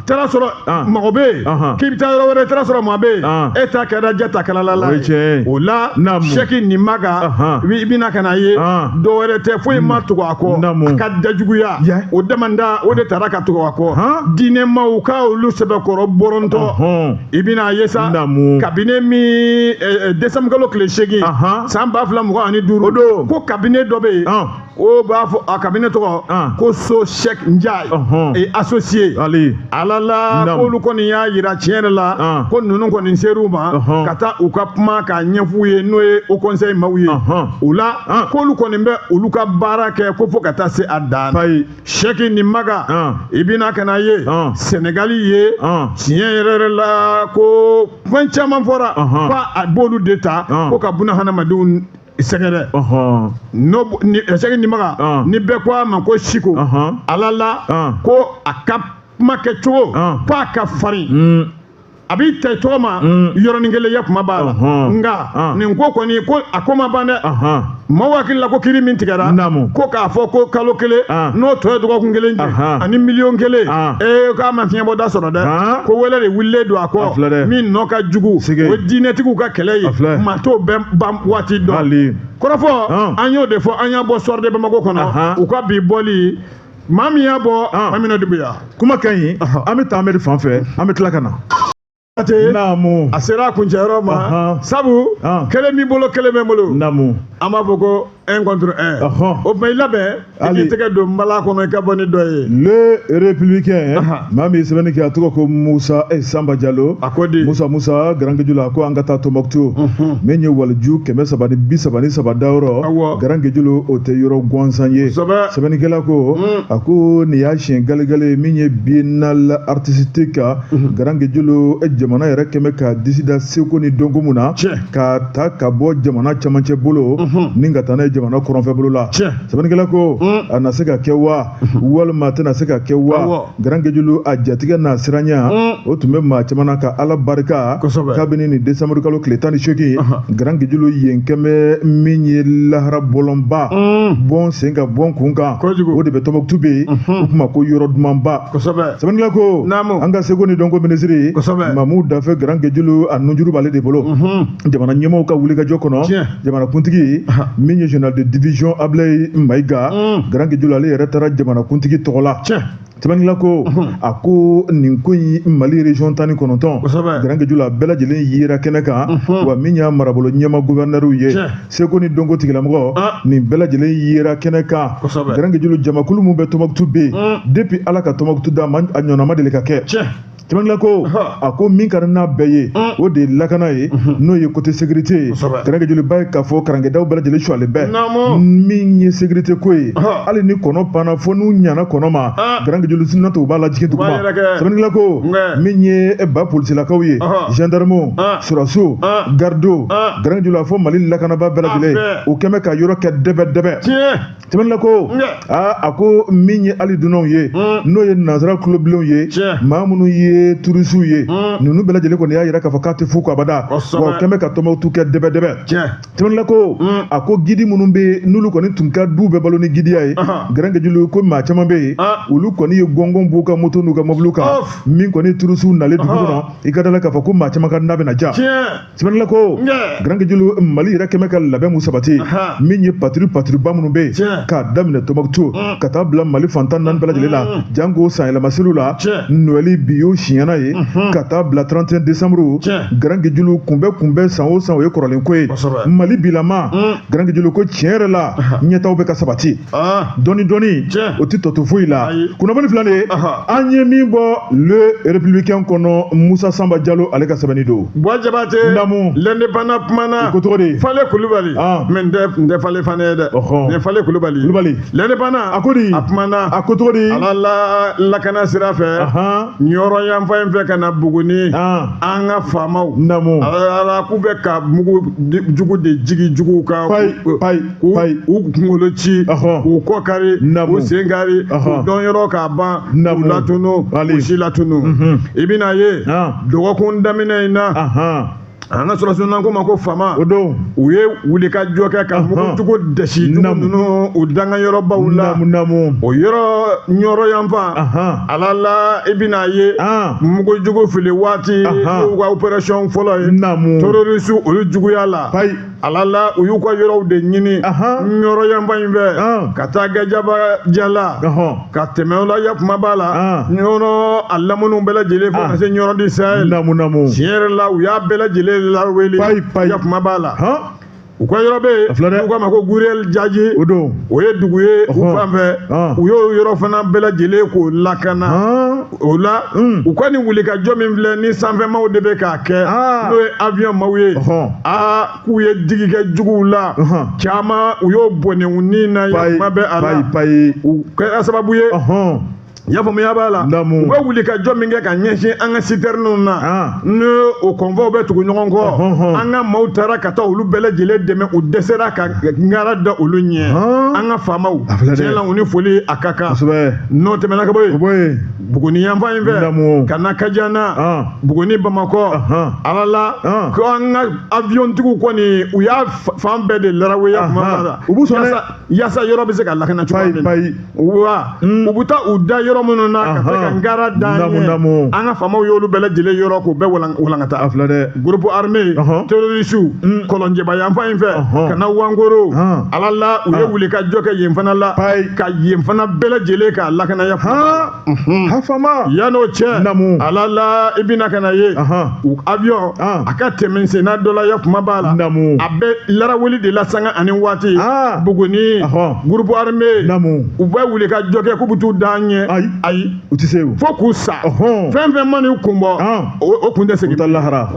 taara sɔrɔ mɔgɔ bɛ yen, k'i bɛ taa yɔrɔ wɛrɛ, taara sɔrɔ maa bɛ yen, e ta kɛra jɛ ta kɛra la ye. O la Cheikh Nimaga, i bɛna ka na ye dɔ wɛrɛ tɛ, foyi ma tugu a kɔ, a ka dajuguya o damanda o de taara ka tugu a kɔ, diinɛmaw ka olu sɛbɛkɔrɔ bɔrɔntɔ. I bɛna ye sa, kabini min décembre kalo tile 8 san 2025, ko kabini dɔ bɛ yen, o b'a fɔ a kabini tɔgɔ ko So Cheikh Ndiaye et associé. Ala la, k'olu kɔni y'a yira tiɲɛ yɛrɛ la ko ninnu kɔni ser'u ma ka taa u ka kuma k'a ɲɛf'u ye, n'o ye Haut Conseil maaw ye. O la k'olu kɔni bɛ olu ka baara kɛ ko fo ka taa se a dan na. Cheikh Nimaga, i bɛna ka na ye Sɛnɛgali ye tiɲɛ yɛrɛ yɛrɛ la ko fɛn caman fɔra ko a b'olu de ta ko ka buna hadamadenw sɛgɛrɛ. N'o ni Cheikh Nimaga, ni bɛɛ ko a ma ko Siko, ala la ko a ka kuma kɛcogo ko a ka farin, a b'i ta cogo ma yɔrɔnin kelen ya kuma b'a la. Nka nin ko kɔni, ko a ko ma ban dɛ. Maaw hakili la ko kiiri min tigɛra, ko k'a fɔ ko kalo 1, n'o tɔ ye dɔgɔkun 1 jɛ ani miliyɔn 1, ee, k'a ma fiɲɛbɔda sɔrɔ dɛ. Ko wɛlɛ de wulilen don a kɔ min nɔ ka jugu, o ye diinɛtigiw ka kɛlɛ ye, maa t'o bɛɛ ban waati dɔn. Kɔrɔfɔ an y'o de fɔ, an y'a bɔ Soir de Bamako kɔnɔ, u ka bi bɔli, maa min y'a bɔ, Amina Dubuya. Kuma ka ɲi, an bɛ taa Amedi fan fɛ, an bɛ tila ka na. A sera a kuncɛyɔrɔ ma, sabu kelen b'i bolo, kelen bɛ n bolo. An b'a fɔ ko 1 contre 1. O tuma i labɛn, i k'i tɛgɛ don nbala kɔnɔ, i ka bɔ ni dɔ ye. Le Républicain, maa min ye sɛbɛnni kɛ, a tɔgɔ ko Musa Sanba Jalo. A ko di? Musa Garankeju la, ko an ka taa Tombouctou, min ye waliju 333 dayɔrɔ Garankeju, o tɛ yɔrɔ gansan ye. Sɛbɛnnikɛla ko, a ko nin y'a siɲɛ galegale min ye biennale artistique Garankeju, jamana yɛrɛ kɛmɛ ka disi da seko ni dɔnko mun na, ka ta ka bɔ jamana camancɛ bolo ni ka taa n'a ye jamana kɔrɔnfɛ bolo la. Sɛbɛnnikɛla ko a na se ka kɛ wa, walima a tɛna se ka kɛ wa? Garankeju, a jatigɛ n'a siranya o tun bɛ maa caman na ka Ala barika kabini nin décembre kalo tile 18, Garankeju yen kɛmɛ min ye lahara bɔlɔnba bɔn sen ka bɔn kun kan, o de bɛ Tombouctou bɛ yen, o kuma ko yɔrɔ dumanba. Sɛbɛnnikɛla ko an ka seko ni dɔnko minisiri Mamu Dafe Garankeju, a nunjuru b'ale de bolo jamana ɲɛmaaw ka wulikajɔ kɔnɔ. Jamanakuntigi min ye général de division Ablaye Maïga, Garankeju, ale yɛrɛ taara jamanakuntigi tɔgɔ la. Sɛbɛnnikɛla ko, a ko nin ko in, Mali région 19, Garankeju la, bɛɛ lajɛlen yera kɛnɛ kan, wa min y'a marabolo ɲɛma gouverneur ye, seko ni dɔnko tigilamɔgɔ, nin bɛɛ lajɛlen yera kɛnɛ kan. Garankeju, jamakulu min bɛ Tombouctou bɛ yen depuis Ala ka Tombouctou da, a ɲɔgɔnna ma deli ka kɛ. Sɛbɛnnikɛla ko, a ko min ka di n'a bɛɛ ye, o de ye lakana ye, n'o ye côté sécurité ye. Garankeju ba ye k'a fɔ karankɛdaw bɛɛ lajɛlen sualen bɛɛ, min ye sécurité ko ye, hali ni kɔnɔ panna, fo n'u ɲana kɔnɔ ma, Garankeju sinatɔ u b'a lajigin duguma. Sɛbɛnnikɛla ko min ye ba polisilakaw ye, gendarmew, sɔrɔdasiw, gardew, Garankeju, a fɔ Mali lakanaba bɛɛ lajɛlen, o kɛn bɛ ka yɔrɔ kɛ dɛbɛ dɛbɛ. Sɛbɛnnikɛla ko, aa, a ko min ye hali dunanw ye, n'o ye nansara kulobilenw ye, maa minnu ye ye turisiw ye, ninnu bɛɛ lajɛlen kɔni y'a yira k'a fɔ k'a tɛ f'u kɔ abada, wa u kɛn bɛ ka Tɔnbukutu kɛ dɛbɛ-dɛbɛ. Sɛbɛnnikɛla ko, a ko guide minnu bɛ yen n'olu kɔni tun ka du bɛɛ balo ni gidiya ye, Grand Guédiolo, ko maa caman bɛ yen, olu kɔni ye gɔngɔn b'u ka moto n'u ka mɔbiliw kan, min kɔni turisiw nalen dugu kɔnɔ, i ka da la k'a fɔ ko maa caman ka na bɛna ja. Sɛbɛnnikɛla ko, Grand Guédiolo, Mali yɛrɛ kɛmɛ ka labɛn mun sabati, min ye patrouille patrouilleba minnu bɛ yen k'a daminɛ Tɔnbukutu ka taa bila Mali fan 14 bɛɛ lajɛlen la, janko sanyɛlɛmaseliw la, Noël bi y'o siɲɛna ye, ka taa bila 31 décembre. Grand Guédiolo, kunbɛ kunbɛ san o san, o ye kɔrɔlen ko ye. Mali bilama, Grand Guédiolo ko tiɲɛ yɛrɛ la, ɲɛtaw bɛ ka sabati dɔɔni dɔɔni, o tɛ tɔ to foyi la. Kunnafoni filɛ nin ye, an ye min bɔ Le Républicain kɔnɔ, Musa Sanba Jalo ale ka sɛbɛnni don. Buwa Jabate. Naamu. L'Indépendant kumana. Ko cogo di? Fale Kulubali. Mais n tɛ Fale Fane ye dɛ. Nin ye Fale Kulubali. Kulubali. L'Indépendant. A ko di? A kumana. A ko cogo di? Ala la lakana sira fɛ. Ɲɔrɔ yanfan in fɛ ka na Buguni. An ka faamaw. Naamu. Ala k'u bɛ ka mugu jugu de jigi juguw kan. Payi payi payi. U kunkolo ci. K'u kɔ kari. Naamu. K'u sen kari. K'u dɔn yɔrɔ k'a ban. Naamu. K'u latunu. K'u si latunu. I bɛna ye. Dɔgɔkun daminɛ in na. An ka sɔrɔdasiw n'an k'o ma ko FAMa. O don. U ye wulikajɔ kɛ ka mugujugu dɛsi jugu ninnu u danganyɔrɔbaw la. Naamu naamu. O yɔrɔ Ɲɔrɔ yanfan. Ala la i bɛna ye. Mugujugu fili waati. N'u ka opération fɔlɔ ye. Naamu. Terroriste olu juguya la. Payi. Ala la u y'u ka yɔrɔw de ɲini. Ɲɔrɔ yanfan in fɛ. Ka taa Gajaba jala. Ka tɛmɛ o la yakuma b'a la. Ɲɔrɔ a laminiw bɛɛ lajɛlen fo ka se Ɲɔrɔ du Sahel. Naamu naamu. Tiɲɛ yɛrɛ la u y'a bɛɛ lajɛlen lawuli. Payi payi. Yakuma b'a la. U ka yɔrɔ bɛ yen n'u k'a ma ko Guriyɛli Jaji. O don. O ye dugu ye u fan fɛ. U y'o yɔrɔ fana bɛɛ lajɛlen k'o lakana. O la u ka nin wulikajɔ min filɛ ni sanfɛmaw de bɛ k'a kɛ. N'o ye avion maw ye. Aa k'u ye digi kɛ juguw la. Caman u y'o bɔnɛ u ni na yakuma bɛ a la. Payi payi. U kɛra sababu ye. Y'a faamuya b'a la. U bɛ wulikajɔ min kɛ ka ɲɛsin an ka citernew na, ni o convoiw bɛ tugu ɲɔgɔn kɔ, an ka maaw taara ka taa olu bɛɛ lajɛlen dɛmɛ, u dɛsɛra ka ŋara da olu ɲɛ. An ka faamaw tiɲɛ la u ni foli a ka kan. N'o tɛmɛna ka bɔ yen, Buguni yanfan in fɛ ka na Kajana, Buguni Bamakɔ, Ala la ko an ka avion tigiw kɔni u y'a fan bɛɛ de laraweya kuma b'a la. U b'u sɔn dɛ. Yaasa yɔrɔ bɛ se ka lakana cogoya min na. Wa u bɛ taa u da yɔrɔ minnu na ka se ka ngara da ɲɛ. An ka faamaw y'olu bɛɛ lajɛlen yɔrɔ k'u bɛɛ walankata. A filɛ dɛ. Groupe armé terroriste Kɔlɔnjɛba yanfan in fɛ ka na Wankoro, Ala la u ye wulikajɔ kɛ yen fana la, ka yen fana bɛɛ lajɛlen k'a lakana ya. Ha faama. Yan'o cɛ. Ala la i bɛna ka na ye. U avion a ka tɛmɛ senna dɔ la ya kuma b'a la. A bɛ larawuli de la sanga ani waati. Buguni groupe armé. U bɛ wulikajɔ kɛ k'u bɛ t'u da an ɲɛ. Ayi. U tɛ se o. Fo k'u sa. Fɛn fɛn man'u kun bɔ. O kun tɛ segin. U taa lahara.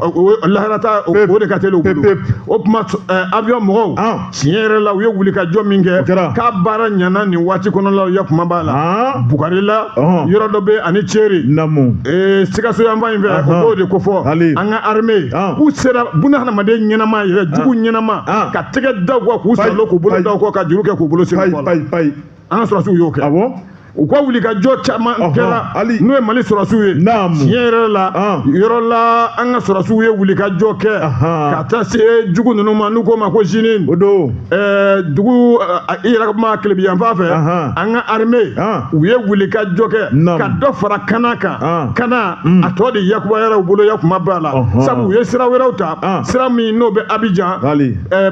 Lahara ta o de ka teli u bolo. O tuma avion mɔgɔw. Tiɲɛ yɛrɛ la u ye wulikajɔ min kɛ. K'a baara ɲɛna nin waati kɔnɔ la ya kuma b'a la. Bugari la. Yɔrɔ dɔ bɛ ani Ceri. Sikaso yanfan in fɛ. O b'o de kofɔ. An ka armée. K'u sera bunahadamaden ɲɛnama yɛrɛ jugu ɲɛnama. Ka tɛgɛ da u kɔ k'u salo k'u bolo da u kɔ ka juru kɛ k'u bolo siri kɔ la. An ka sɔrɔdasiw y'o kɛ. U ka wulikajɔ caman kɛra n'o ye Mali sɔrɔdasiw ye. Tiɲɛ yɛrɛ la yɔrɔ la an ka sɔrɔdasiw ye wulikajɔ kɛ ka taa se jugu ninnu ma n'u k'o ma ko JNIM. O don. Dugu i yɛrɛ kuma tilebi yanfan fɛ. An ka armée u ye wulikajɔ kɛ ka dɔ fara kana kan. Kana a tɔ de yakubayara u bolo yakuma b'a la. Sabu u ye sira wɛrɛw ta. Sira min n'o bɛ Abidjan.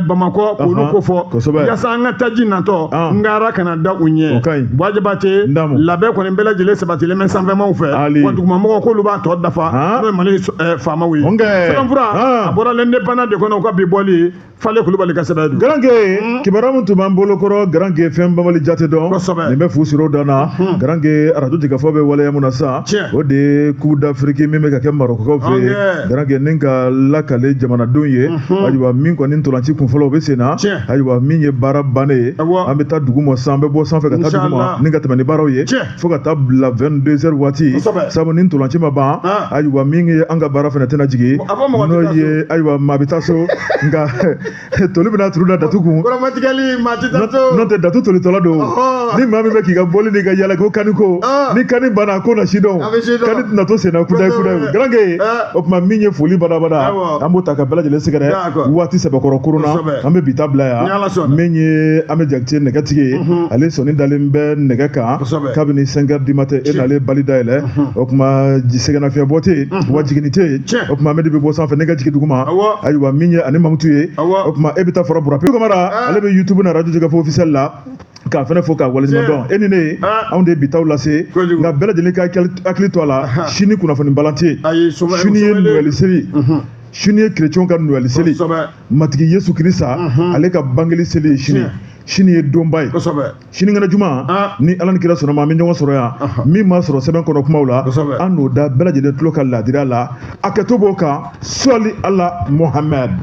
Bamakɔ k'olu kofɔ. Yaasa an ka taji natɔ ngara kana da u ɲɛ. Buwa Jabate. Labɛn kɔni bɛɛ lajɛlen sabatilen bɛ sanfɛmaw fɛ. Wa dugumamɔgɔw k'olu b'a tɔ dafa. N'o ye Mali faamaw ye. Sɛbɛnfura a bɔra l'Indépendant de kɔnɔ u ka bi bɔli. Fale Kulubali ka sɛbɛn don. Garanke kibaruya min tun b'an bolo kɔrɔ, Garanke fɛn banbali jate dɔn. Nin bɛ fu siri o dan na. Garanke arajo jigafɔ bɛ waleya mun na sisan. O de ye Coupe d'Afrique min bɛ ka kɛ Marɔkukaw fɛ yen. Garanke ni ka lakale jamanadenw ye. Ayiwa min kɔni ntolanci kun fɔlɔ o bɛ sen na. Ayiwa min ye baara bannen ye. An bɛ taa dugu ma sisan, an bɛ bɔ sanfɛ ka taa dugu ma ni ka tɛmɛ ni baaraw. baaraw ye fo ka taa bila 22 heures waati, sabu ni ntolanci ma ban, ayiwa, min ye an ka baara fana tɛna jigin, n'o ye, ayiwa, maa bɛ taa so, nka toli bɛna turu da datu kun. Kɔrɔmatigɛli, maa tɛ taa so. N'o tɛ, datu tolitɔla don. Ni maa min bɛ k'i ka bɔli n'i ka yala ko kani ko ni kani banna, ko na sidɔn, kani tɛna to senna kudayi kudayi. Garanke, o tuma min ye foli badabada, an b'o ta ka bɛɛ lajɛlen sɛgɛrɛ waati sɛbɛkɔrɔ korona. An bɛ bi ta bila yan. Min ye an bɛ Jakite nɛgɛtigi ye, ale sɔnni dalen bɛ nɛgɛ kan kabini 5 heures du matin, e n'ale bali dayɛlɛ. O tuma sɛgɛnnafiɲɛ bɔ tɛ yen wa jiginni tɛ yen. O tuma Amedi bɛ bɔ sanfɛ, ne ka jigin duguma. Ayiwa, min ye ani Mamutu ye, o tuma e bɛ taa fara Burapi Kamara, ale bɛ YouTube na Radio Jɛkafɔ officiel la, k'a fana fo k'a waleɲuman dɔn. E ni ne, anw de ye bi taw lase, nka bɛɛ lajɛlen ka hakili to a la, sini kunnafoni balan tɛ yen. Sini ye Noël seli, sini ye chrétien ka Noël seli, Matigi Yesu Kirisa ale ka bangeli seli ye sini. Sini ye donba ye. Sinikɛnɛ juma, ni Ala ni kira sɔnna ma, an bɛ ɲɔgɔn sɔrɔ yan. Min ma sɔrɔ sɛbɛn kɔnɔ kumaw la, an n'o da bɛɛ lajɛlen tulo ka laadiriya la. A kɛto b'o kan, sɔli ala Mohamɛd.